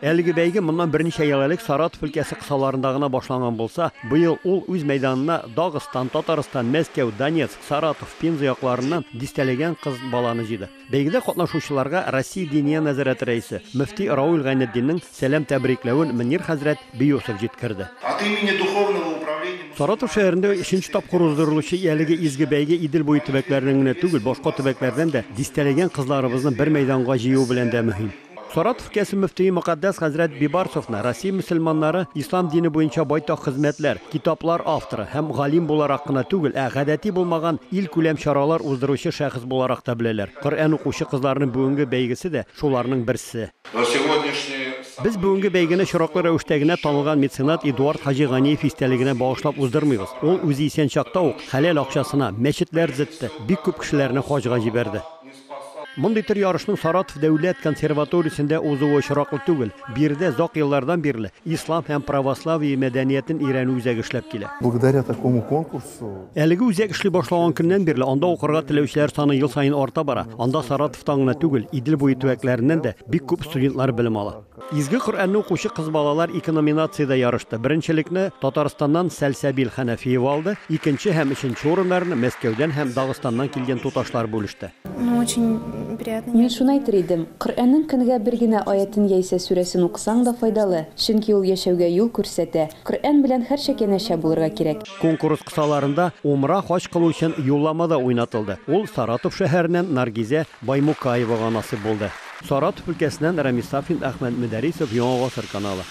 Әлеге бәйге моннан берничә ел элек Саратов өлкәсе кысаларында гына башланган булса, быел ул үз мәйданына Дагыстан, Татарстан, Мәскәү, Донецк, Саратов, Пенза якларыннан дистәләгән кыз баланы җыйды. Бәйгедә катнашучыларга Россия Диния нәзарәте рәисе, мөфти Рауил Гайнетдинның сәлам-тәбрикләвен Мөнир хәзрәт Биюсов җиткерде. От имени Духовного управления. Саратов шәһәрендә өченче тапкыр уздырылучы әлеге изге бәйге Идел буе төбәкләренең генә түгел, башка төбәкләрдән дә дистәләгән кызларыбызны бер мәйданга җыюы белән дә мөһим. Саратов өлкәсе мөфтие Мөкаддәс хәзрәт Бибарсовны Россия мөселманнары ислам дине буенча байтак хезмәтләр, китаплар авторы һәм галим буларак кына түгел, ә гадәти булмаган илкүләм чаралар уздыручы шәхес буларак та беләләр. Коръән укучы кызларның бүгенге бәйгесе дә шуларның берсе. Без бүгенге бәйгене очраклы рәвештә генә танылган меценат Эдуард хаҗи Ганиев истәлегенә багышлап уздырмыйбыз. Ул үзе исән чакта ук хәләл акчасына мәчетләр төзетте, бик күп кешеләрне хаҗга җибәрде. Мондый төр ярышның Саратов дәүләт консерваториясендә узуы очраклы түгел. Биредә озак еллардан бирле ислам һәм православие мәдәниятен өйрәнү үзәге эшләп килә. Благодаря такому конкурсу. Әлеге үзәк эшли башлаган көннән бирле анда укырга теләүчеләр саны ел саен арта бара. Анда Саратовтан гына түгел, Идел буе төбәкләреннән дә бик күп студентлар белем ала. Изге Коръәнне укучы кыз балалар ике номинациядә ярышты. Беренчелекне Татарстаннан Сәлсәбил Хәнәфиева алды, икенче һәм өченче урыннарны Мәскәүдән һәм Дагыстаннан килгән туташлар бүлеште. Ну, очень приятно. Мин шуны әйтер идем, Коръәннең көнгә бер генә аятен яисә сүрәсен укысаң да файдалы, чөнки ул яшәүгә юл күрсәтә. Коръән белән һәрчак янәшә булырга кирәк. Конкурс кысаларында Умра хаҗ кылу өчен юллама да уйнатылды. Ул Саратов шәһәреннән Наргизә Баймукаевага насыйп булды. Саратов өлкәсеннән Рамис Сафин, Әхмәт Мөдәрисов, Яңа Гасыр каналы.